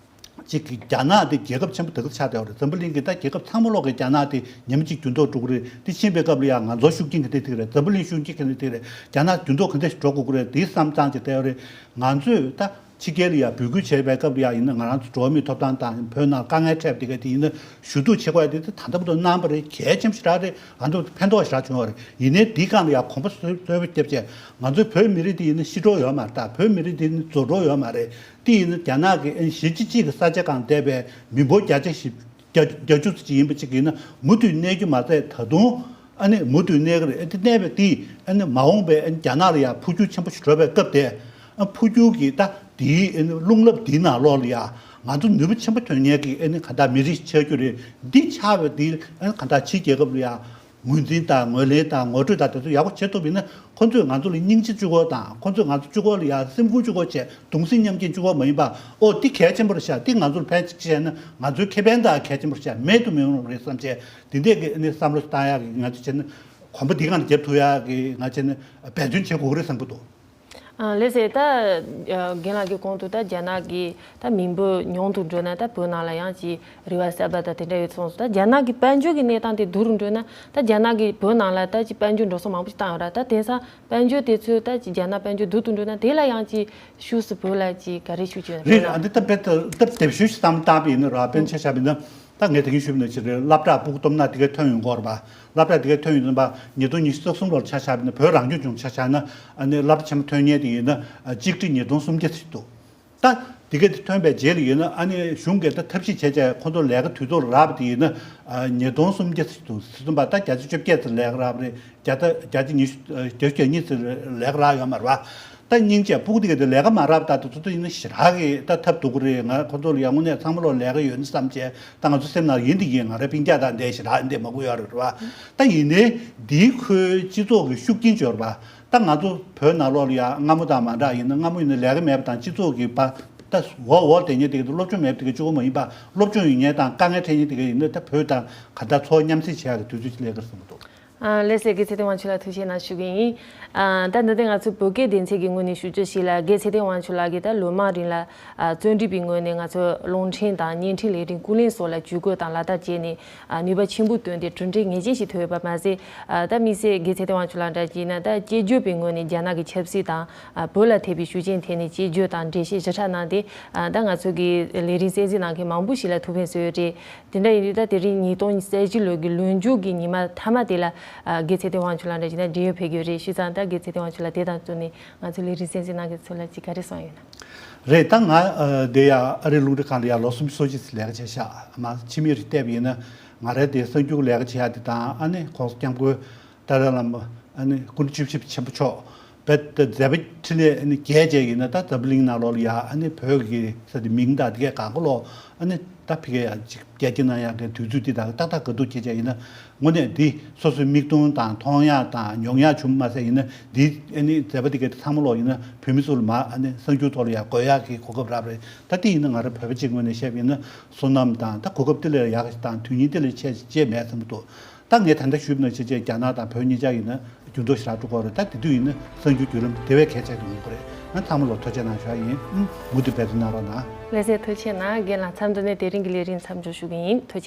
གཅིག་གི་རྒྱ་ནག་དེ་རྒྱལ་ཁབ་ཆེན་པོ་དེ་ག་ཆགས་བསྡད་པ་རེད། འཛམ་བུ་གླིང་གི་ད་རྒྱལ་ཁབ་ཚང་མ་ལོག་གི་རྒྱ་ནག་དེ་ཉམས་གཅིག་འགྱུར་ལྡོག་འགྲོ་གི་རེད། དེ་ཕྱིན་པའི་སྐབས་ལ་ཡང་ང་ཚོ་ཤུགས་རྐྱེན་ག་འདྲ་ཐེབས་ཀྱི་རེད། འཛམ་བུ་གླིང་ཤུགས་རྐྱེན་ག་འདྲ་ཐེབས་ཀྱི་རེད། རྒྱ་ནག་འགྱུར་ལྡོག་ག་འདྲ་ཞིག་འགྲོ་དགོས་ཀྱི་རེད། དེ་བསམ་སྟངས་ཅིག་བསྡད་པ་རེད། ང་ཚོས་ད། ཕྱི་རྒྱལ་ལ་ཡང་འབོད་སྐུལ་བྱས་པའི་སྐབས་ལ་ཡང་ཡིན་ན་ང་རང་ཚོ་འགྲོ་བ་མིའི་ཐོབ་ཐང་དང་བོད་ནང་དཀའ་ངལ་འཕྲད་པ་དེ་ག་དེ་ཡིན་ན་ཞུ་གཏུག་བྱེད་དགོས་ཡ་དེ་ད་ལྟ་བར་དུ་གནང་བ་རེད། གལ་ཆེན་པོ་ཞེ་དྲག་རེད། ང་ཚོ་ཕན་ཐོགས་ཞེ་དྲག་བྱུང་བ་རེད། ཡིན་ནའི་དེའི་སྒང་ལ་ཡང་གོམ་པ་གསོས་གསོས་པོ་བརྒྱབ་བྱས་ང་ཚོའི་བོད་མི་རིགས་དེ་ཡིན་ན་ཤི་འགྲོ་ཡོད་མ་རེད། ད་བོད་མི་རིགས་དེ་ཡིན་ན་རྫོགས་འགྲོ་ཡོད་མ་རེད། དེ་ཡིན་ན་རྒྱ་ནག་གི་ཨ་ནི་གཞིས་བྱེས་གཅིག་གི་ས་ཆ་སྒང་བསྡད་པའི་མི་འབོར་བརྒྱ་ཆ་བཞི་བརྒྱ་བརྒྱད་ཅུ་ཙམ་ཅིག་ཡིན་པ་ཅིག་ཡིན་ན་མུ་མཐུད་གནས་རྒྱུ་མ་ཟད་ད་དུང་ཨ་ནི་མུ་མཐུད་གནས་ཀྱི་རེད། ཨ་དེ་གནས་པ་དེས་ཨ་ནི་མ་འོངས་པའི་ཨ་ནི་རྒྱ་ནག་ལ་ཡང་འཕོ་འགྱུར་ཆེན་པོ་ཞིག་འགྲོ་བའི་སྐབས་དེ་ཨ་འཕོ་འགྱུར་གྱི་ད་དེའི་ཨ་ནི་རླུང་རླབས་དེའི་ནང་ལོགས་ལ་ཡང་ང་ཚོ་ནུས་པ་ཆེན་པོ་ཐོན་མཁན་གྱི་ཨ་ནི་གང་ལྟར་མི་རིགས་ཆགས་རྒྱུ་རེད། འདི་ཆགས་པ་དེ་ཨ་ནི་གང་ལྟར་ཕྱིའི་རྒྱལ་ཁབ་ལ་ཡང་ངོས་འཛིན་དང་ངོས་ལེན་དང་ངོ་སྤྲོད་དང་དེ་ཚོ་ཡག་པོ་བྱེད་ཐུབ་པ་ཡིན་ན། ཁོ་ཚོས་ང་ཚོ་ལ་སྙིང་རྗེ་བཅུག་གོ་དང་ཁོ་ཚོས་ང་ཚོ་བཅུག་གོ་ལ་ཡ་སེམས་ཁུར་བཅུག་གོ་བྱས་གདུང་སེམས་མཉམ་སྐྱེད་བཅུག་གོ་མ་ཡིན་པ། ཨོ་འདི་གལ་ཆེན་པོ་རེད་ཤག་འདི་ང་ཚོར་ཕན་ཅིག་བྱས་ན་ང་ཚོའི་ཁེ་ཕན་དང་གལ་ཆེན་པོ་རེད་ཤག་མེད་དུ་མི་ཡོང་རེད་བསམ་བྱས་འདི་འདྲས་ཀྱི་ནི་བསམ་བློ་བཏང་ཡག་གི་ང་ཚོ་བྱས་ན་གོམ་པ་འདི་གང་ལ་རྒྱབ་ཐུབ་ཡག་གི་ང་བྱས་ན་འབད་བརྩོན་བྱེད་དགོས་ཀྱི་རེད་བསམ་གྱི་འདུག་ཨ་ལགས་སེ། ད་རྒན་ལགས་ཀྱི་གོང་དུ་ད་རྒྱ་ནག་གི་ད་མི་འབོར་ཉུང་དུ་འགྲོ་ན་ད་བོད་ནང་ལ་ཡང་ཅིག་རེ་བ་གསར་པ་དང་དེ་འདྲ་ཡོད་སོང་ཙང་། ད་རྒྱ་ནག་གི་དཔལ་འབྱོར་གྱི་གནས་སྟངས་དེ་སྡུག་རུ་འགྲོ་ན་ད་རྒྱ་ནག་གི་བོད་ནང་ལ་ད་ཅིག་དཔལ་འབྱོར་འགྲོ་སོང་མང་པོ་ཞིག་བཏང་ཡོད་ར། ད་དེང་སང་དཔལ་འབྱོར་དེ་ཚོ་ད་ཅིག་རྒྱ་ནག་དཔལ་འབྱོར་སྡུག་ཏུ་འགྲོ་ན་དེ་ལ་ཡང་ཅིག་ཤུགས་སུ་བོད་ལ་ཅིག་ག་རེ་ཤུགས་ཆེ་རེད་ཡོད་ན། ཨ་འདི་ད་དཔེ་ད་ད་དེབ་ཤུལ་ཞིག་བསམ་བཏང་པ་ཡིན་ན་ར། དཔེར་ན་ཆ་བཞག་པ་ཡིན་ན་ད་ངས་ད་གིན་ཞུས་པ་ནང་བཞིན་རེད། སློབ་གྲྭ་སྤུ་གུ་སྟོབས་ན་དེ་གའི་ཐོན་ཡོང་གི་ཡོད་རེད་པ། སློབ་གྲྭ་དེ་གའི་ཐོན་ཡོང་ཙམ་པ་ཉིས་སྟོང་ཉི་ཤུ་རྩ་གསུམ་ལོར་ཆ་བཞག་པ་ཡིན་ན་བོད་རང་སྐྱོང་ལྗོངས་ཆ་བཞག་ན་ཨ་ནི་སློབ་གྲྭ་ཆེན་མོ་ཐོན་མཁན་དེ་ཡིན་ན་གཅིག་ཁྲི་ཉིས་སྟོང་སུམ་བརྒྱ་ཙམ་འདུག་ད་དེ་ག་དེ་ཐོན་པའི་རྗེས་ལ་ཡིན་ན་ཨ་ནི་གཞུང་གིས་ད་ཐབས་ཤེས་བྱས་བྱས་ཁོ་ཚོ་ལས་ཀ་དུས་ཐོག་ལ་རག་པ་དེ་ཡིན་ན་ཉིས་སྟོང་སུམ་བརྒྱ་ཙམ་འདུག་ཟེར་སོང་པ། ད་བརྒྱ་ཆ་བཅོ་བརྒྱད་ཙམ་ལས་ཀ་རག་པ་རེད། བརྒྱ་ཆ་བརྒྱ་ཆ་ཉི་ཤུ་བརྒྱད་ཅུ་གྱ་གཉིས་ཙམ་ལས་ཀ་རག་ཡོད་མ་རེད་པ། ད་སྙིང་རྗེ་སྤུ་གུ་དེ་ག་དེ་ལས་ཀ་མ་རག་པ་ད་དུ་ཚོ་ཡིན་ན་ཞེ་དྲག་གི་ད་ཐབས་སྡུག་གི་རེད། ང་ཁོ་ཚོ་ལ་ཡང་དངོས་གནས་ཚང་མ་ལོ་ལས་ཀ་ཡོད་ན་བསམ་བྱས་ད་ང་ཚོ་སེམས་ནང་ཡིན་དེ་ཡིན། ང་རེ་སྤུན་ཀྱག་དང་འདྲ་ཞེ་དྲག་འདྲ་མང་པོ་ཡོད་རེད་པ། ད་ཡིན་ནའི་འདིའི་ཁོའི་སྤྱི་ཚོགས་ཀྱི་ཤུགས་རྐྱེན་འབྱོར་པ། ད་ང་ཚོ་བོད་ནང་ལོགས་ལ་ཡ་སྔ་མོ་དང་མ་འདྲ་ཡིན་ན། སྔ་མོ་ཡིན་ན་ལས་ཀ་མེད་པ་དང་སྤྱི་ཚོགས་ཀྱི་པ་ད་འོག་འོག་དེ་ཉིད་དེ་ག་སློབ་སྦྱོང་མེད་པ་དེ་ག་གཅིག་པོ་མ་ཡིན་པ། སློབ་སྦྱོང་ཡོད་མཁན་དང་དཀའ་ངལ་འཕྲད་མཁན་དེ་ག་ཡིན་ན་ད་བོད་དང་ག་འདྲ་འཚོ་བ་མཉམ་བསྲེས་བྱེད་ཡག་གི་དུས་ཚོད་ཅིག་སླེབས་ཀྱི་རེད་བསམ་གྱི་འདུག་ཨ་ལགས་སེ། རྒན་ཚེ་བརྟན་དབང་ཕྱུག་ལགས་ཐུགས་རྗེ་གནང་ཞུ་གི་ཡིན། ཨ་ད་འདི་ནས་ང་ཚོ་བོད་སྐད་སྡེ་ཚན་གྱི་ངོས་ནས་ཞུ་རྒྱུ་ཞིག་ལ། རྒན་ཚེ་བརྟན་དབང་ཕྱུག་ལགས་ཀྱིས་ད་ལོ་མང་རིང་ལ་ཨ་བརྩོན་འགྲུས་པའི་ངོས་ནས་ང་ཚོ་རླུང་འཕྲིན་དང་བརྙན་འཕྲིན་ལས་རིགས་ཀུན་གླེང་སོགས་ལ་ཇུས་འགོད་དང་ལག་བསྟར་བྱས་ནས། ཨ་ནུས་པ་ཆེན་པོ་བཏོན་ཏེ་གྲུབ་འབྲས་ངེས་ཅན་ཞིག་ཐོན་ཡོད་པ་མ་ཟད། ཨ་ད་དམིགས་བསལ་རྒན་ཚེ་བརྟན་དབང་ཕྱུག་ལགས་འདྲ་བྱས་ན་ད་དཔྱད་བརྗོད་པའི་ངོས་ནས་རྒྱ་ནག་གི་ཆབ་སྲིད་དང་ཨ་བོད་ལ་ཐེབས་པའི་ཤུགས་རྐྱེན་ཐད་ནས་དཔྱད་བརྗོད་དང་འགྲེལ་བཤད་ཞེ་དྲག་གནང་སྟེ། ཨ་ད་ང་ཚོ་གི་ལས་རིམ་གསན་གཟིགས་གནང་མཁན་མང་པོ་ཞིག་ལ་ཐུགས་ཕན་གསོས་ཡོད་རེད། དེ་འདྲ་ཡིན་དུས་ད་དེ་རིང་ཉིས་སྟོང་ཉི་ཤུ་རྩ་བཞི་ལོ་གི་ལོ་མཇུག་གི་ཉི་མ་མཐའ་མ་དེ་ལ་ཨ་རྒན་ཚེ་བརྟན་དབང་ཕྱུག་ལགས་འདྲ་བྱས་ན་འབྲེལ་ཡོད་ཕེབས་ཀྱི་ཡོད་རེད། བྱས་ཙང་ད་རྒན་ཚེ་བརྟན་དབང་ཕྱུག་ལགས་དེ་དང་བསྟུན་ནས་ང་ཚོ་ལས་རིམ་གསན་གཟིགས་གནང་མཁན་ཚོ་ལ་ཅིག་ག་རེ་གསུངས་ཡོད་ན། རེད། ད་ང་ཨ་དེ་ཡ་ཨ་རིའི་རླུང་འཕྲིན་ཁང་ལ་ཡ་ལོ་སུམ་ཅུ་སོ་གཅིག་ཙམ་ལས་ཀ་བྱས་ཤག་མ་ཕྱི་མིག་རེ་བལྟས་པ་ཡིན་ན་ང་རའི་དེ་གསར་འགྱུར་ལས་ཀ་བྱེད་ཡ་དེ་དང་ཨ་ནི་༸གོང་ས་༸སྐྱབས་མགོན་ ཏཱ་ལའི་བླ་མ་ཨ་ནི་སྐུ་ཕྲེང་བཅུ་བཞི་ཆེན་པོ་མཆོག་བེད་དེ་མཛད་པ་འཕྲིན་ལས་ཨ་ནི་རྒྱས་བཅས་ཡིན་ན། ད་འཛམ་བུ་གླིང་ནང་ལོགས་ལ་ཡ་ཨ་ནི་བོད་ཀྱི་ས་དེ་མིང་དང་དེ་གས་གང་ག་ལོ་ཨ་ནི་ད་ཕ་གི་ཡ་ཅིག་རྒྱ་སྐྱེད་གནང་ཡག་གི་དུས་ཚོད་འདི་དང་ཏག་ཏག་ག་འདུག་བྱས་བྱས་ཡིན་ན། དངོས་གནས་འདི་སོ་སོའི་མིག་མཐོང་དང་མཐོང་ཡག་དང་མྱོང་ཡག་བྱུང་མ་ཟད་ཡིན་ན། འདི་ཨ་ནི་མཛད་པ་འདི་གས་ཚང་མ་ལོག་ཡིན་ན་བོད་མི་ཚོ་ལ་མ་ཨ་ནི་གསར་འགྱུར་ཐོག་ལ་ཡ་འགོད་ཡག་གི་གོ་སྐབས་རག་པ་རེད། ད་འདི་ཡིན་ན་ང་རང་བོད་པ་གཅིག་ངོས་ནས་བཤད་པ་ཡིན་ན་བསོད་ནམས་དང་ད་གོ་སྐབས་འདི་ལས་ཡག་དང་དོན་སྙིང་འདི་ལས་ཆེ་ཅེས་མེད་བསམ་གྱི་འདུག་ད་ངས་ད་ལྟ་ཞུས་པ་ནང་བཞིན་བྱས་རྒྱ་ནག་དང་བོད་གཉིས་ཆ་ཡིན་ན་འགྱུར་ལྡོག་ཞེ་དྲག་འགྲོ་གི་རེད། ད་དེ་དུས་ཡིན་ན་གསར་འགྱུར་བརྒྱུད་རིམ་དེ་བས་གལ་ཆེ་དུ་ཡོང་གི་རེད། ང་ཚང་མ་ལ་ཐུགས་རྗེ་གནང་ཞུ་ཡག་ཡིན། ཨུམ། མུ་མཐུད་འབད་བརྩོན་གནང་རོགས་གནང་། ལགས་སེ། ཐུགས་རྗེ་གནང་། རྒན་ལགས། མཚམས་འདི་ནས་དེ་རིང་གི་ལས་རིམ་མཚམས་འཇོག་ཞུ་གི་ཡིན། ཐུགས་རྗེ་ཆེ།